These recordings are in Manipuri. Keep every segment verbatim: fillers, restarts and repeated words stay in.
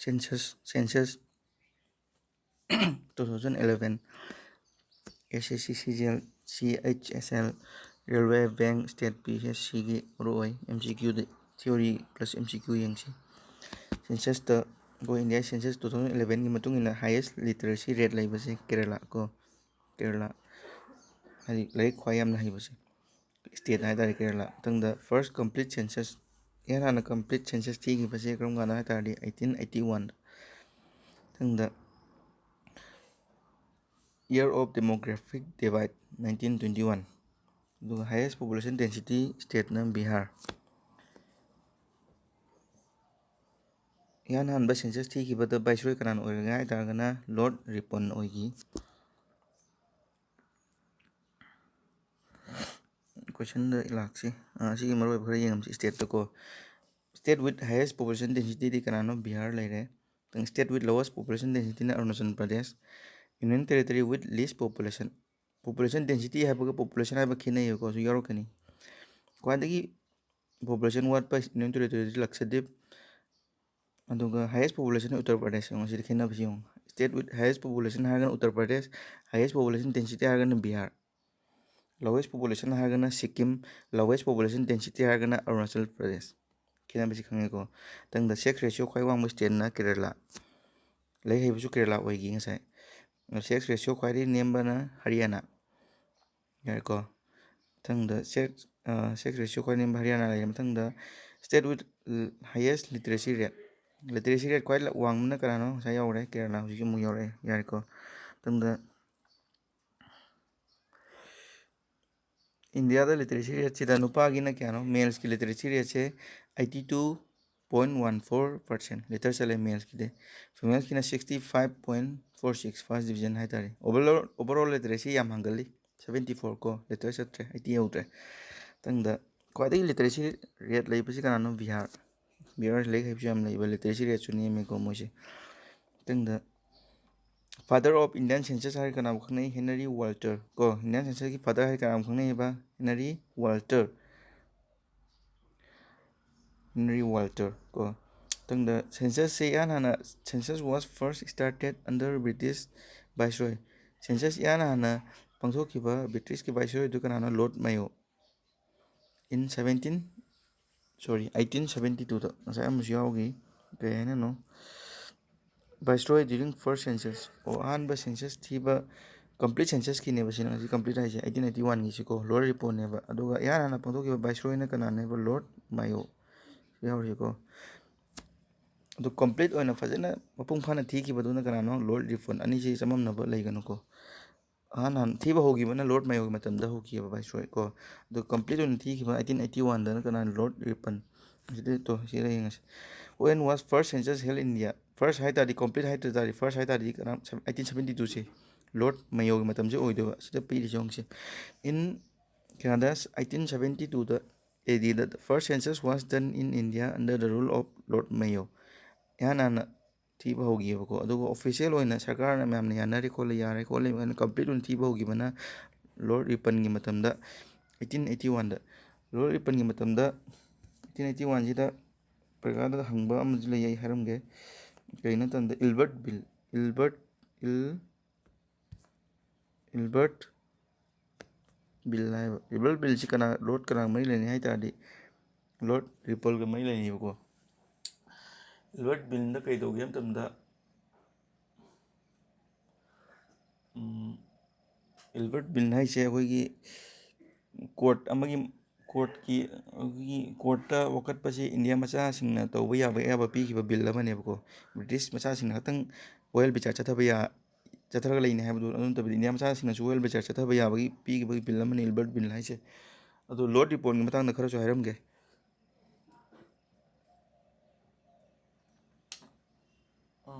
Census, Census two thousand eleven, S S C, C G L, C H S L, Railway, Bank, State, P S C ꯒꯤ ꯃꯔꯨ ꯑꯣꯏ꯫ M C Q ꯗ, theory plus M CQ ꯌꯦꯡꯁꯤ꯫ Census ꯇ ꯑꯩꯈꯣꯏ India Census two thousand eleven ꯒꯤ ꯃꯇꯨꯡ ꯏꯟꯅ highest literacy rate ꯂꯩꯕꯁꯦ ꯀꯦꯔꯂꯥ ꯀꯣ, ꯀꯦꯔꯂꯥ ꯍꯥꯏꯗꯤ ꯂꯥꯏꯔꯤꯛ ꯈ꯭ꯋꯥꯏ ꯌꯥꯝꯅ ꯍꯩꯕꯁꯦ state ꯍꯥꯏ ꯇꯥꯔꯦ ꯀꯦꯔꯂꯥ꯫ ꯃꯊꯪꯗ first complete census, ꯏꯍꯥꯟ ꯍꯥꯟꯅ complete census ꯊꯤꯈꯤꯕꯁꯦ ꯀꯔꯝ ꯀꯥꯟꯗ ꯍꯥꯏ ꯇꯥꯔꯗꯤ eighteen eighty one꯫ ꯃꯊꯪꯗ year of demographic divide nineteen twenty one꯫ ꯑꯗꯨꯒ highest population density stateꯅ ꯕꯤꯍꯥꯔ꯫ ꯏꯍꯥꯟ ꯍꯥꯟꯕ census ꯊꯤꯈꯤꯕꯗ viceroy ꯀꯅꯥꯅ ꯑꯣꯏꯔꯒꯦ ꯍꯥꯏ ꯇꯥꯔꯒꯅ Lord Ripon ꯑꯣꯏꯈꯤ꯫ Questionꯗ ꯂꯥꯛꯁꯤ꯫ ꯑ, ꯁꯤꯒꯤ ꯃꯔꯨꯑꯣꯏꯕ ꯈꯔ ꯌꯦꯡꯉꯝꯁꯤ꯫ Stateꯇꯀꯣ, state with highest population densityꯗꯤ ꯀꯅꯥꯅꯣ? ꯕꯤꯍꯥꯔ ꯂꯩꯔꯦ꯫ ꯃꯊꯪ state with lowest population densityꯅ Arunachal Pradesh. Union territory with least population, population density ꯍꯥꯏꯕꯒ population ꯍꯥꯏꯕ ꯈꯦꯠꯅꯩꯌꯦꯀꯣ, ꯁꯨ ꯌꯥꯎꯔꯛꯀꯅꯤ꯫ ꯈ꯭ꯋꯥꯏꯗꯒꯤ population ꯋꯥꯠꯄ Union territoryꯗꯤ ꯂꯛꯁꯗꯤꯞ, ꯑꯗꯨꯒ highest population ꯎꯠꯇꯔ ꯄ꯭ꯔꯗꯦꯁ꯫ ꯌꯦꯡꯉꯣ, ꯁꯤꯗ ꯈꯦꯠꯅꯕꯁꯤ ꯌꯦꯡꯉꯣ꯫ State with highest population ꯍꯥꯏꯔꯒꯅ Uttar Pradesh, highest population density ꯍꯥꯏꯔꯒꯅ ꯕꯤꯍꯥꯔ, lowest population ꯍꯥꯏꯔꯒꯅ ꯁꯤꯛꯀꯤꯝ, lowest population density ꯍꯥꯏꯔꯒꯅ ꯑꯔꯨꯅꯥꯆꯜ ꯄ꯭ꯔꯗꯦꯁ꯫ ꯈꯦꯠꯅꯕꯁꯤ ꯈꯪꯉꯦꯀꯣ꯫ ꯃꯊꯪꯗ sex ratio ꯈ꯭ꯋꯥꯏ ꯋꯥꯡꯕ stateꯅ ꯀꯦꯔꯂꯥ, ꯂꯥꯏꯔꯤꯛ ꯍꯩꯕꯁꯨ ꯀꯦꯔꯂꯥ ꯑꯣꯏꯈꯤ ꯉꯁꯥꯏ꯫ Sex ratio ꯈ꯭ꯋꯥꯏꯗꯒꯤ ꯅꯦꯝꯕꯅ ꯍꯔꯤꯌꯥꯅꯥ꯫ ꯌꯥꯔꯦꯀꯣ꯫ ꯃꯊꯪꯗ sex, ꯑ, sex ratio ꯈ꯭ꯋꯥꯏ ꯅꯦꯝꯕ ꯍꯔꯤꯌꯥꯅꯥ ꯂꯩꯔꯦ꯫ ꯃꯊꯪꯗ state with highest literacy rate, literacy rate ꯈ꯭ꯋꯥꯏ ꯋꯥꯡꯕꯅ ꯀꯅꯥꯅꯣ? ꯉꯁꯥꯏ ꯌꯧꯔꯦ, ꯀꯦꯔꯂꯥ꯫ ꯍꯧꯖꯤꯛꯁꯨ ꯑꯃꯨꯛ ꯌꯧꯔꯛꯑꯦ꯫ ꯌꯥꯔꯦꯀꯣ꯫ ꯃꯊꯪꯗ ꯏꯟꯗꯤꯌꯥꯗ literacy rateꯁꯤꯗ ꯅꯨꯄꯥꯒꯤꯅ ꯀꯌꯥꯅꯣ? Malesꯀꯤ literacy rateꯁꯦ eighty two point one four percent, ꯂꯦꯇꯔ ꯆꯠꯂꯦ malesꯀꯤꯗꯤ꯫ Femalesꯀꯤꯅ sixty five point four six, first division ꯍꯥꯏ ꯇꯥꯔꯦ꯫ Overall, overall literacy ꯌꯥꯝ ꯍꯟꯒꯠꯂꯤ, seventy four ꯀꯣ, ꯂꯦꯇꯔ ꯆꯠꯇ꯭ꯔꯦ, eighty ꯌꯧꯗ꯭ꯔꯦ꯫ ꯃꯊꯪꯗ ꯈ꯭ꯋꯥꯏꯗꯒꯤ literacy rate ꯂꯩꯕꯁꯤ ꯀꯅꯥꯅꯣ? ꯕꯤꯍꯥꯔ꯫ ꯕꯤꯍꯥꯔ ꯂꯥꯏꯔꯤꯛ ꯍꯩꯕꯁꯨ ꯌꯥꯝ ꯂꯩꯕ, literacy rateꯁꯨ ꯅꯦꯝꯃꯦꯀꯣ ꯃꯣꯏꯁꯦ꯫ ꯃꯊꯪꯗ father of Indian census ꯍꯥꯏꯔꯒ ꯀꯅꯥꯕꯨ ꯈꯪꯅꯩ? Henry Walter ꯀꯣ꯫ Indian censusꯀꯤ father ꯍꯥꯏꯔꯒ ꯀꯅꯥꯕꯨ ꯈꯪꯅꯩ ꯍꯥꯏꯕ? Henry Walter꯫ Henry Walter ꯀꯣ꯫ ꯃꯊꯪꯗ census ꯁꯦ ꯏꯍꯥꯟ ꯍꯥꯟꯅ, census was first started under British viceroy. Census ꯏꯍꯥꯟ ꯍꯥꯟꯅ ꯄꯥꯡꯊꯣꯛꯈꯤꯕ ꯕ꯭ꯔꯤꯇꯤꯁꯀꯤ viceroy ꯗꯨ ꯀꯅꯥꯅꯣ? Lord Mayo꯫ In seventeen, sorry, eighteen seventy two ꯗ ꯉꯁꯥꯏ ꯑꯃꯁꯨ ꯌꯥꯎꯈꯤ꯫ ꯀꯩ ꯍꯥꯏꯅꯅꯣ? Viceroy during first census꯫ ꯑꯣ, ꯑꯍꯥꯟꯕ census ꯊꯤꯕ, complete census ꯀꯤꯅꯦꯕ ꯁꯤꯅ ꯍꯧꯖꯤꯛ complete ꯍꯥꯏꯁꯦ, eighteen eighty one ꯒꯤꯁꯤꯀꯣ, Lord Ripon ꯅꯦꯕ꯫ ꯑꯗꯨꯒ ꯏꯍꯥꯟ ꯍꯥꯟꯅ ꯄꯥꯡꯊꯣꯛꯈꯤꯕ viceroy ꯅ ꯀꯅꯥꯅꯦꯕ? Lord Mayo꯫ ꯁꯤ ꯌꯥꯎꯔꯤꯁꯤꯀꯣ꯫ ꯑꯗꯨ complete ꯑꯣꯏꯅ ꯐꯖꯅ ꯃꯄꯨꯡ ꯐꯥꯅ ꯊꯤꯈꯤꯕꯗꯨꯅ ꯀꯅꯥꯅꯣ? Lord Ripon꯫ ꯑꯅꯤꯁꯤ ꯆꯃꯝꯅꯕ ꯂꯩꯒꯅꯨꯀꯣ꯫ ꯑꯍꯥꯟ ꯍꯥꯟ ꯊꯤꯕ ꯍꯧꯈꯤꯕꯅ Lord Mayo ꯒꯤ ꯃꯇꯝꯗ ꯍꯧꯈꯤꯑꯕ viceroy ꯀꯣ꯫ ꯑꯗꯨ complete ꯑꯣꯏꯅ ꯊꯤꯈꯤꯕ eighteen eighty one ꯗꯅ ꯀꯅꯥꯅꯣ? Lord Ripon꯫ ꯁꯤꯗ ꯇꯣ, ꯁꯤꯗ ꯌꯦꯡꯉꯁꯤ꯫ When was first census held in India? First ꯍꯥꯏ ꯇꯥꯔꯗꯤ, complete ꯍꯥꯏ ꯇꯥꯔꯗꯤ, first ꯍꯥꯏ ꯇꯥꯔꯗꯤ ꯀꯅꯥ? Eighteen seventy two ꯁꯦ꯫ Lord Mayo ꯒꯤ ꯃꯇꯝꯁꯦ ꯑꯣꯏꯗꯣꯏꯕ꯫ ꯁꯤꯗ ꯄꯤꯔꯤꯁꯦ ꯌꯦꯡꯉꯁꯤ꯫ In ꯀꯅꯥꯗ eighteen seventy two the, A D the, the first census was done in India under the rule of Lord Mayo꯫ ꯏꯍꯥꯟ ꯍꯥꯟꯅ ꯊꯤꯕ ꯍꯧꯈꯤꯑꯕꯀꯣ꯫ ꯑꯗꯨꯒ official ꯑꯣꯏꯅ ꯁꯔꯀꯥꯔꯅ ꯃꯌꯥꯝꯅ ꯌꯥꯅꯔꯦ ꯈꯣꯠꯂꯦ, ꯌꯥꯔꯦ ꯈꯣꯠꯂꯦ ꯍꯥꯏꯅ complete ꯑꯣꯏꯅ ꯊꯤꯕ ꯍꯧꯈꯤꯕꯅ Lord Ripon ꯒꯤ ꯃꯇꯝꯗ, eighteen eighty one ꯗ꯫ Lord Ripon ꯒꯤ ꯃꯇꯝꯗ, eighteen eighty one ꯁꯤꯗ ꯄꯔꯤꯈꯥꯗ ꯍꯪꯕ ꯑꯃꯁꯨ ꯂꯩ, ꯑꯩ ꯍꯥꯏꯔꯝꯒꯦ꯫ ꯀꯩꯅꯣ ꯃꯇꯝꯗ Ilbert Bill, Ilbert, Il Ilbert Bill ꯍꯥꯏꯕ꯫ Ilbert Bill ꯁꯤ ꯀꯅꯥ, Lord ꯀꯅꯥ ꯃꯔꯤ ꯂꯩꯅꯩ ꯍꯥꯏ ꯇꯥꯔꯗꯤ, Lord Ripon ꯒ ꯃꯔꯤ ꯂꯩꯅꯩꯕꯀꯣ꯫ Ilbert Bill ꯗ ꯀꯩ ꯇꯧꯒꯦ ꯍꯥꯏꯕ ꯃꯇꯝꯗ, ꯎꯝ, Ilbert Bill ꯍꯥꯏꯁꯦ ꯑꯩꯈꯣꯏꯒꯤ court ꯑꯃꯒꯤ, court ꯀꯤ, ꯑꯩꯈꯣꯏꯒꯤ court ꯇ ꯋꯥꯀꯠꯄꯁꯤ ꯏꯟꯗꯤꯌꯥ ꯃꯆꯥꯁꯤꯡꯅ ꯇꯧꯕ ꯌꯥꯕ ꯑꯌꯥꯕ ꯄꯤꯈꯤꯕ bill ꯑꯃꯅꯦꯕꯀꯣ꯫ ꯕ꯭ꯔꯤꯇꯤꯁ ꯃꯆꯥꯁꯤꯡꯅ ꯈꯛꯇꯪ ꯋꯥꯌꯦꯜ ꯕꯤꯆꯥꯔ ꯆꯠꯊꯕ ꯌꯥ-, ꯆꯠꯊꯔꯒ ꯂꯩꯅꯤ ꯍꯥꯏꯕꯗꯨ, ꯑꯗꯨ ꯅꯠꯇꯕꯤꯗ ꯏꯟꯗꯤꯌꯥ ꯃꯆꯥꯁꯤꯡꯅꯁꯨ ꯋꯥꯌꯦꯜ ꯕꯤꯆꯥꯔ ꯆꯠꯊꯕ ꯌꯥꯕꯒꯤ ꯄꯤꯈꯤꯕꯒꯤ bill ꯑꯃꯅꯤ Ilbert Bill ꯍꯥꯏꯁꯦ꯫ ꯑꯗꯣ Lord Ripon ꯒꯤ ꯃꯇꯥꯡꯗ ꯈꯔꯁꯨ ꯍꯥꯏꯔꯝꯒꯦ꯫ ꯑ,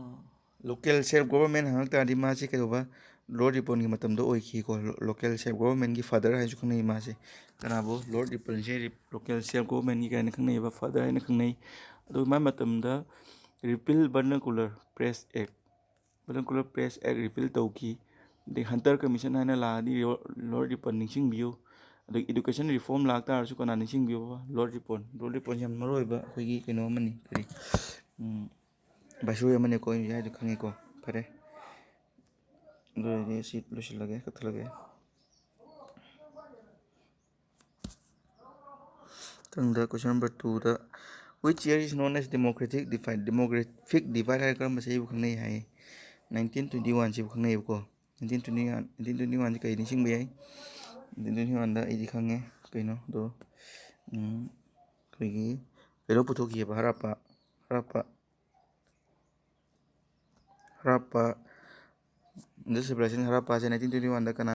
local self government ꯍꯪꯉꯛ ꯇꯥꯔꯗꯤ ꯃꯥꯁꯦ ꯀꯩꯗꯧꯕ? Lord Ripon ꯒꯤ ꯃꯇꯝꯗ ꯑꯣꯏꯈꯤꯀꯣ꯫ Lo-, local self government ꯀꯤ father ꯍꯥꯏꯁꯨ ꯈꯪꯅꯩ ꯃꯥꯁꯦ꯫ ꯀꯅꯥꯕꯨ? Lord Ripon ꯁꯦ ꯔꯤ-, local self government ꯀꯤ ꯀꯥꯏꯅ ꯈꯪꯅꯩꯌꯦꯕ, father ꯍꯥꯏꯅ ꯈꯪꯅꯩ꯫ ꯑꯗꯨ ꯃꯥꯏ ꯃꯇꯝꯗ repeal Vernacular Press Act, Vernacular Press Act repeal ꯇꯧꯈꯤ꯫ ꯑꯗꯩ Hunter Commission ꯍꯥꯏꯅ ꯂꯥꯛꯑꯗꯤ ꯔꯤꯑꯣ-, Lord Ripon ꯅꯤꯡꯁꯤꯡꯕꯤꯌꯨ꯫ ꯑꯗꯒꯤ education reform ꯂꯥꯛ ꯇꯥꯔꯁꯨ ꯀꯅꯥ ꯅꯤꯡꯁꯤꯡꯕꯤꯌꯨ? Lord Ripon꯫ Lord Ripon ꯁꯦ ꯌꯥꯝ ꯃꯔꯨ ꯑꯣꯏꯕ ꯑꯩꯈꯣꯏꯒꯤ ꯀꯩꯅꯣ ꯑꯃꯅꯤ, ꯀꯔꯤ, ꯎꯝ, viceroy ꯑꯃꯅꯦꯀꯣ ꯑꯩꯅ ꯍꯧꯖꯤꯛ ꯍꯥꯏꯗꯣ ꯈꯪꯉꯦꯀꯣ꯫ ꯐꯔꯦ, ꯑꯗꯨ ꯑꯣꯏꯔꯗꯤ ꯁꯤ ꯂꯣꯏꯁꯤꯜꯂꯒꯦ, ꯀꯛꯊꯠꯂꯒꯦ꯫ ꯃꯊꯪꯗ question number two the, "Which year is known as demographic divide?" Demographic divide ꯍꯥꯏꯔ ꯀꯔꯝꯕ ꯆꯍꯤꯕꯨ ꯈꯪꯅꯩ ꯍꯥꯏ? Nineteen twenty one ꯁꯤꯕꯨ ꯈꯪꯅꯩꯌꯦꯕꯀꯣ꯫ Nineteen twenty one, nineteen twenty one ꯁꯤ ꯀꯩ ꯅꯤꯡꯁꯤꯡꯕ ꯌꯥꯏ? Nineteen twenty one ꯗ ꯑꯩꯗꯤ ꯈꯪꯉꯦ꯫ ꯀꯩꯅꯣ ꯑꯗꯣ, ꯎꯝ, ꯑꯩꯈꯣꯏꯒꯤ ꯀꯩꯅꯣ ꯄꯨꯊꯣꯛꯈꯤꯑꯕ, ꯍꯔꯥꯞꯄ, ꯍꯔꯥꯞꯄ, ꯍꯔꯥꯞꯄ, Indus Civilization ꯍꯔꯥꯞꯄꯁꯦ nineteen twenty one ꯗ ꯀꯅꯥ